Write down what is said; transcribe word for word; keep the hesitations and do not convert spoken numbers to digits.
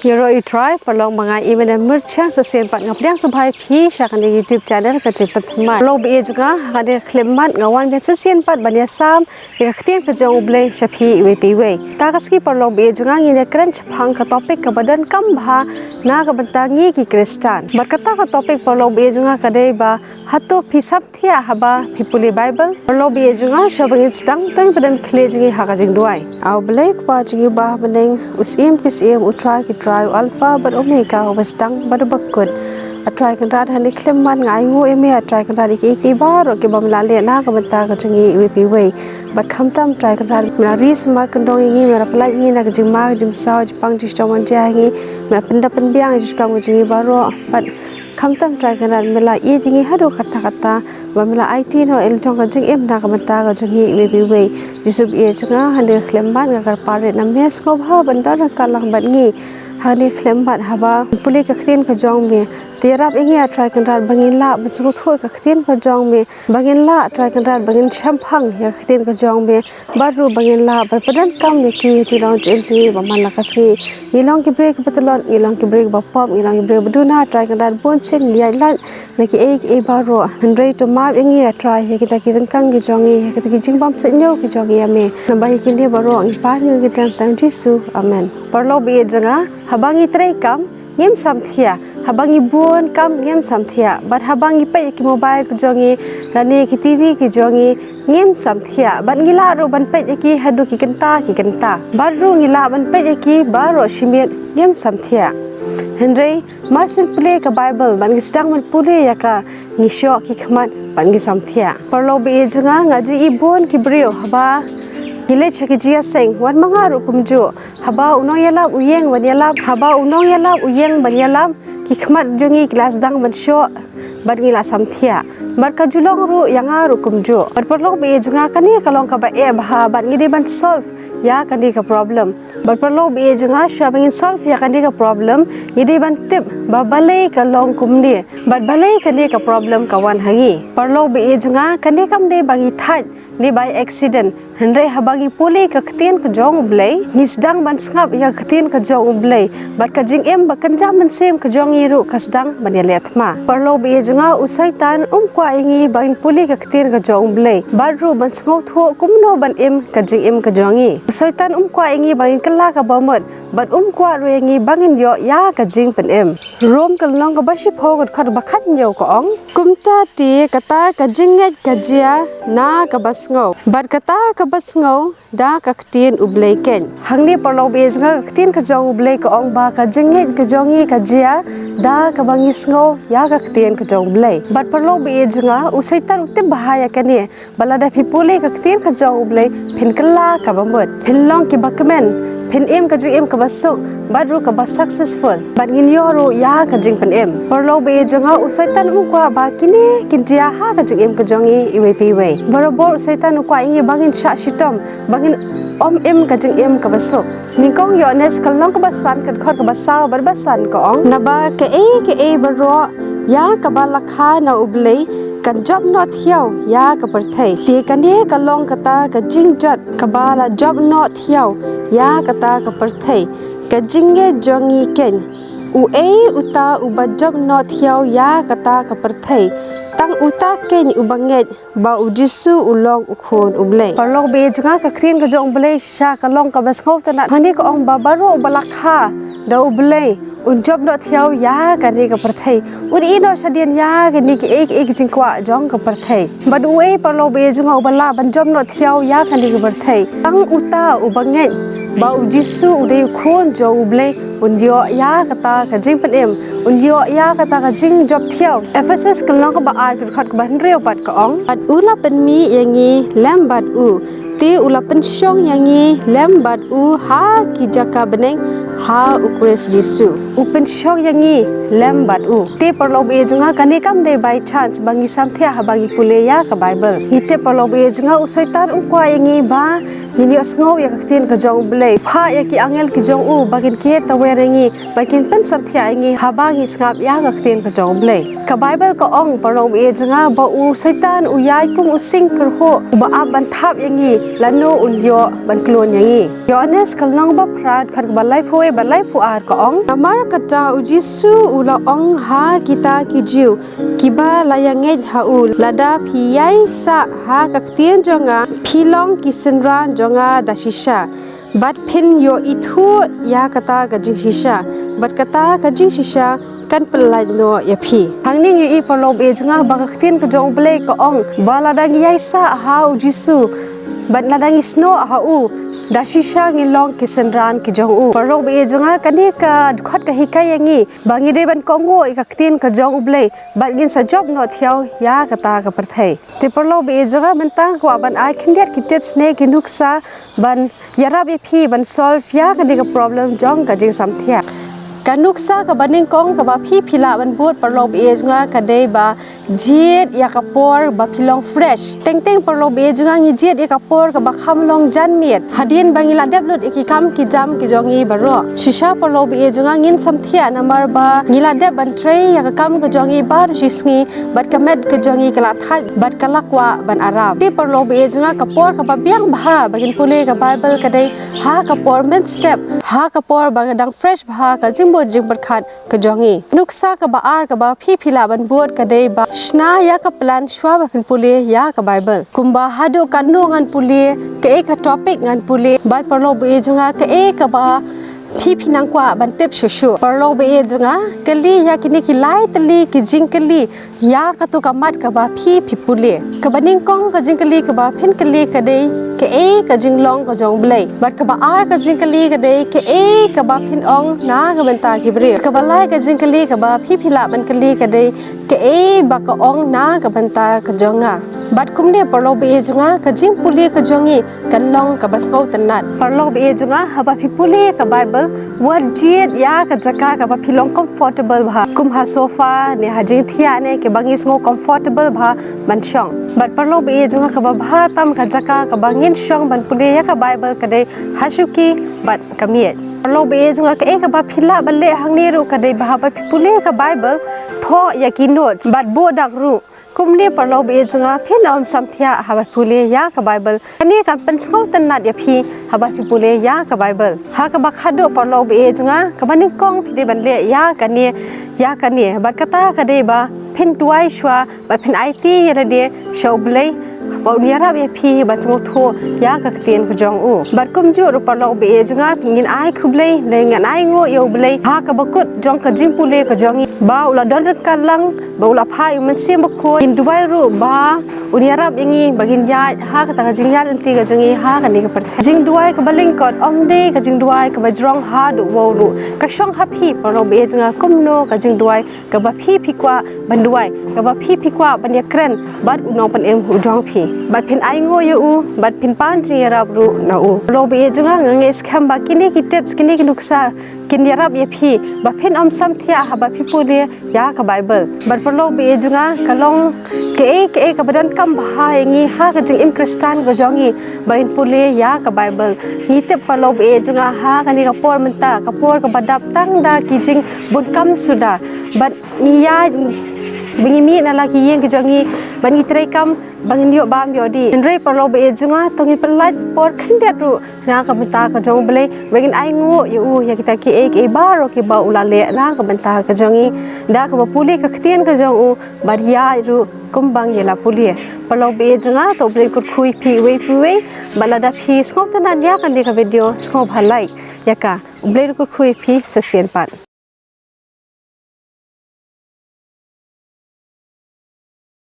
Ïaroh ïa U Trai, paralok ba nga ïeit, mynta mynta sa shisien pat nga pdiang sngewbha ïa phi sha kane ka YouTube channel Ka Jingpynthymmai. Paralok ba ïeit jong nga, ha kane ka khyllipmat nga wan biang sa shisien pat ban ïasam ïa ka ktien ka jong U Blei sha phi iwei pa iwei. Kata ka sngi paralok ba ïeit jong nga ngin ïakren shaphang ka topic kaba donkam bha na ka bynta ngi ki Khristan. Bad kata ka topic paralok ba ïeit jong nga ka dei ba hato phi samthiah haba phi pule Baibl? Paralok ba ïeit jong nga, shuwa ba ngin sdang to ngin pyndonkam ïa ka jingduwai. A U Blei Kpa jong ngi uba ha bneng, U Syiem ki syiem, U Trai ki trai, U Alpha bad Omega, uba sdang bad uba kut. A Trai Kynrad, ha kane ka khyllipmat nga ainguh ïa me, A Trai Kynrad, ïa kiei kiei baroh kiba me la leh na ka bynta ka jong ngi iwei pa iwei. Bad khamtam Trai Kynrad, me la ri sumar kyndong ïa ngi, me la pyllait ïa ngi na ka jingma ka jingsaw, jingpang jingshitom wan jia ïa ngi, me la pyndap pynbiang ïa ka jingkam ka jong ngi baroh. Bad khamtam Trai Kynrad, me la ïeit ïa ngi haduh katta katta, ba me la aiti noh ïa la jong ka jingim na ka bynta ka jong ngi iwei pa iwei. Jisu ba ïeit jong nga, ha kane ka khyllipmat nga kyrpad rit na me, sngewbha ban don ryngkat lang bad ngi ha kane ka khyllipmat haba pule ka ktien ka jong me. To ïarap ïa ngi A Trai Kynrad ba ngin lah ban sngewthuh ïa ka ktien ka jong me, ba ngin lah Trai Kynrad ba ngin shemphang ïa ka ktien ka jong me, bad ruh ba ngin lah ban pyndonkam ïa ki ha ka jinglong jingim jong ngi ba man la ka sngi. Ngi long ki briew kiba tlot, ngi long ki briew kiba pop, ngi long ki briew ba duna, Trai Kynrad, bun sien ngi ïaid lait na kiei kiei baroh. Hynrei to map ïa ngi A Trai, ïa kita ki ryngkang ki jong ngi, ïa kita ki jingbymsuidñiew ki jong ngi ïa me. Naba ïa kine baroh ngi pan ïa ngi ha ka kyrteng Jisu. Amen. Paralok ba ïeit jong nga, haba ngi treikam ngim samthiah, haba ngi bun kam ngim samthiah, bad haba ngi peit ïa ki mobile ki jong ngi lane ki TV ki jong ngi ngim samthiah, bad ngi lah ruh ban peit ïa ki haduh ki kynta ki kynta, bad ruh ngi lah ban peit ïa ki baroh shi miet ngim samthiah. Hynrei mar shu pule ka Baibl bad ngi sdang ban pule ïa ka, ngi shoh ki khmat bad ngi samthiah. Paralok ba ïeit jong nga, nga ju i bun ki briew haba ngi leit sha ki jingïaseng, wat ma nga ruh kumjuh, haba u nongïalap u ïeng ban ïalap, haba u nongïalap u ïeng ban ïalap, ki khmat jong ngi ki la sdang ban shoh bad ngi la samthiah. Bad ka ju long ruh ïa nga ruh kumjuh. Bad paralok ba ïeit jong nga, kane ka long kaba eh bha bad ngi dei ban solve ïa kane ka problem. Bad paralok ba ïeit jong nga, shuwa ba ngin solve ïa kane ka problem, ngi dei ban tip ba balei ka long kumne, bad balei kane ka problem ka wan ha ngi. Paralok ba ïeit jong nga, kane kam dei ba ngi thait ne by accident. Hynrei haba ngi pule ka ktien ka jong U Blei, ngi sdang ban sngap ïa ka ktien ka jong U Blei, bad ka jingim ba kynja mynsiem ka jong ngi ruh ka sdang ban ïaleh thma. Paralok ba ïeit jong nga, u Soitan um kwah ïa ngi ba ngin pule ka ktien ka jong U Blei, bad ruh ban sngewthuh kumno ban im ka jingim ka jong ngi. U Soitan um kwah ïa ngi ba ngin kylla kaba mut, bad um kwah ruh ïa ngi ba ngin ïoh ïa ka jingpynim. Rom ka lynnong kaba shiphew ka dkhot ba khathynñiew ka ong, kumta te kata ka jingngeit ka jia na kaba sngew, bad kata kaba sngew da ka ktien U Blei keiñ. Hangne paralok ba ïeit jong nga, ka ktien ka jong U Blei ka ong ba ka jingngeit ka jong ngi ka jia da kaba ngi sngew ïa ka ktien ka jong U Blei. Bad paralok ba ïeit jong nga, u Soitan u tip bha ïa kane, ba lada phi pule ka ktien ka jong U Blei, phin kylla kaba mut, phin long kiba kmen, phin im ka jingim kaba suk, bad ruh kaba successful, bad ngin ïoh ruh ïa ka jingpynim. Paralok ba ïeit jong nga, u Soitan um kwah ba kine kin jia ha ka jingim ka jong ngi iwei pa iwei. Barabor u Soitan u kwah ïa ngi ba ngin shah shitom, ba ngin ym im ka jingim kaba suk. Nyngkong Ïoannis ka lynnong kaba san ka dkhot kaba saw bad ba san ka ong, naba kaei kaei baroh ïa kaba la kha na U Blei kan jop noh thiaw ïa ka pyrthei. Te kane ka long kata ka jingjot kaba la jop noh thiaw ïa kata ka pyrthei, ka jingngeit jong ngi keiñ. Uei uta uba jop noh thiaw ïa kata ka pyrthei? Tang uta keiñ uba ngeit ba U Jisu u long U Khun U Blei. Paralok ba ïeit jong nga, ka ktien ka jong U Blei shisha ka long kaba sngewtynnat. Hangne ka ong ba baroh uba la kha da U Blei un jop noh thiaw ïa kane ka pyrthei. Un ïeh noh shadien ïa kine kiei kiei ki jingkwah jong ka pyrthei. Bad uei paralok ba ïeit jong nga uba lah ban jop noh thiaw ïa kane ka pyrthei? Tang uta uba ngeit ba U Jisu u dei U Khun jong U Blei, un ïoh ïa kata ka jingpynim, un ïoh ïa kata ka jingjop thiaw. Ephesus ka lynnong kaba ar ka dkhot kaba hynriew pat ka ong, bad u la pynmih ïa ngi lem bad u, te u la pynshong ïa ngi lem bad u ha ki jaka bneng ha U Khrist Jisu. U pynshong ïa ngi lem bad u. Te paralok ba ïeit jong nga, kane kam dei by chance ba ngi samthiah haba ngi pule ïa ka Baibl. Ngi tip paralok ba ïeit jong nga, u Soitan um kwah ïa ngi ba Ngin ïohsngew ïa ka ktien ka jong U Blei. Phah ïa ki angel ki jong u ba kin kiew tawiar ïa ngi, ba kin pynsamthiah ïa ngi haba ngi sngap ïa ka ktien ka jong U Blei. Ka Baibl ka ong, paralok baieit jong nga, ba u Soitan u ïaid kum u sing kyrhuh, uba ap ban thap ïa ngi, lano un ïoh ban khlun ïa ngi. Ïoannis ka lynnong ba phra, dkhot kaba laiphew wei bad laiphew ar ka ong: Namar kata U Jisu u la ong ha kita ki Jiw kiba la ïangeit ha u, lada phi ïai sah ha ka ktien jong nga, phi long ki synran jong nga da shisha, bad phin ïoh ithuh ïa kata ka jingshisha, bad kata ka jingshisha kan pyllait noh ïa phi. Hangne ngi ïohi, paralok baieit jong nga, ba ka ktien ka jong U Blei ka ong ba lada ngi ïai sah ha U Jisu bad lada ngi snoh ha u, da shisha ngin long ki synran ki jong u. Paralok baieit jong nga, kane ka dkhot ka hikai ïa ngi ba ngi dei ban kohnguh ïa ka ktien ka jong U Blei bad ngin sa jop noh thiaw ïa kata ka pyrthei. Te paralok baieit jong nga, mynta nga kwah ban ai khyndiat ki tips ne ki nuksa ban ïarap ïa phi ban solve ïa kane ka problem jong ka jingsamthiah. Ka nuksa kaba nyngkong kaba phi phi lah ban bud, paralok baieit jong nga, ka dei ba jied ïa ka por ba phi long fresh. Teng teng, paralok baieit jong nga, ngi jied ïa ka por kaba kham long janmiet, hadien ba ngi la dep lut ïa ki kam ki jam ki jong ngi baroh. Shisha, paralok baieit jong nga, ngin samthiah namar ba ngi la dep ban trei ïa ka kam ka jong ngi baroh shi sngi, bad ka met ka jong ngi ka la thait bad ka la kwah ban aram. Te paralok baieit jong nga, ka por kaba biang bha ba ngin pule ka Baibl ka dei ha ka por mynstep, ha ka por ba dang fresh bha ka jingmut jingpyrkhat ka jong ngi. Nuksa kaba ar kaba phi phi lah ban bud ka dei ba shna ïa ka plan shuwa ba phin pule ïa ka Baibl. Kumba haduh katno ngan pule, kaei ka topic ngan pule, bad paralok baieit jong nga, kaei kaba phi phi nang kwah ban tip shuh shuh. Paralok baieit jong nga, kylli ïa kine ki lai tylli ki jingkylli ïa kato ka mat kaba phi phi pule. Kaba nyngkong ka jingkylli kaba phin kylli ka dei, kaei ka jinglong ka jong U Blei? Bad kaba ar ka jingkylli ka dei, kaei kaba phin ong na ka bynta ki briew? Kaba lai ka jingkylli kaba phi phi lah ban kylli ka dei, kaei ba ka ong na ka bynta ka jong nga? Bad kumne, paralok baieit jong nga, ka jingpule ka jong ngi kan long kaba sngewtynnat. Paralok baieit jong nga, haba phi pule ka Baibl, wat jied ïa ka jaka kaba phi long comfortable bha, kum ha sofa ne ha jingthiah ne kiba ngi sngew comfortable bha ban shong. Bad paralok baieit jong nga, kaba bha tam ka jaka kaba ngin shong ban pule ïa ka Baibl ka dei ha shuki bad ka miej. Paralok baieit jong nga, kaei kaba phi lah ban leh hangne ruh ka dei ba haba phi pule ka Baibl, thoh ïa ki notes bad buh dak ruh. Kumne, paralok baieit jong nga, phin ym samthiah haba phi pule ïa ka Baibl. Kane kan pynsngewtynnat ïa phi haba phi pule ïa ka Baibl. Ha kaba khatduh, paralok baieit jong nga, kaba nyngkong phi dei ban leh ïa kane, ïa kane. Bad kata ka dei ba phin duwai shuwa, ba phin aiti ïa lade sha U Blei ba un ïarap ïa phi ban sngewthuh ïa ka ktien ka jong u. Bad kumjuh ruh, paralok baieit jong nga, ngin ai khublei ne ngin ainguh ïa U Blei ha kaba kut jong ka jingpule ka jong ngi, ba u la don ryngkat lang, ba u la phah ïa U Mynsiem Bakhuid. Ngin duwai ruh ba un ïarap ïa ngi ba ngin ïaid ha kata ka jingïaid lynti ka jong ngi ha kane ka pyrthei. Jingduwai kaba lyngkot ym dei ka jingduwai kaba jrong haduh wow ruh. Ka shong ha phi, paralok baieit jong nga, kumno ka jingduwai kaba phi phi kwah ban duwai, kaba phi phi kwah ban ïakren bad U Nongpynim u jong phi. Bad phin ainguh ïa u, bad phin pan jingïarap ruh na u. Paralok baieit jong nga, nga ngeit skhem ba kine ki tips, kine ki nuksa kin ïarap ïa phi ba phin ym samthiah haba phi pule ïa ka Baibl. Bad paralok baieit jong nga, ka long kaei kaei kaba donkam bha ïa ngi ha ka jingim Khristan ka jong ngi ba ngin pule ïa ka Baibl. Ngi tip, paralok baieit jong nga, ha kane ka por mynta, ka por kaba dap tang da ki jingbun kam suda, bad ngi ïaid, ba ngi mih na la ki ïing ki jong ngi, ba ngi treikam ba ngin ïoh bam ïoh dih. Hynrei paralok baieit jong nga, to ngin pyllait por khyndiat ruh na ka bynta ka jong U Blei, ba ngin ainguh ïa u ïa kita kiei kiei baroh kiba u la leh na ka bynta ka jong ngi, da kaba pule ka ktien ka jong u bad ïaid ruh kumba ngi la pule. Paralok baieit jong nga, to U Blei un kyrkhu ïa phi uwei pa uwei. Bad lada phi sngewtynnat ïa kane ka video, sngewbha like ïa ka. U Blei un kyrkhu ïa phi sa shisien pat.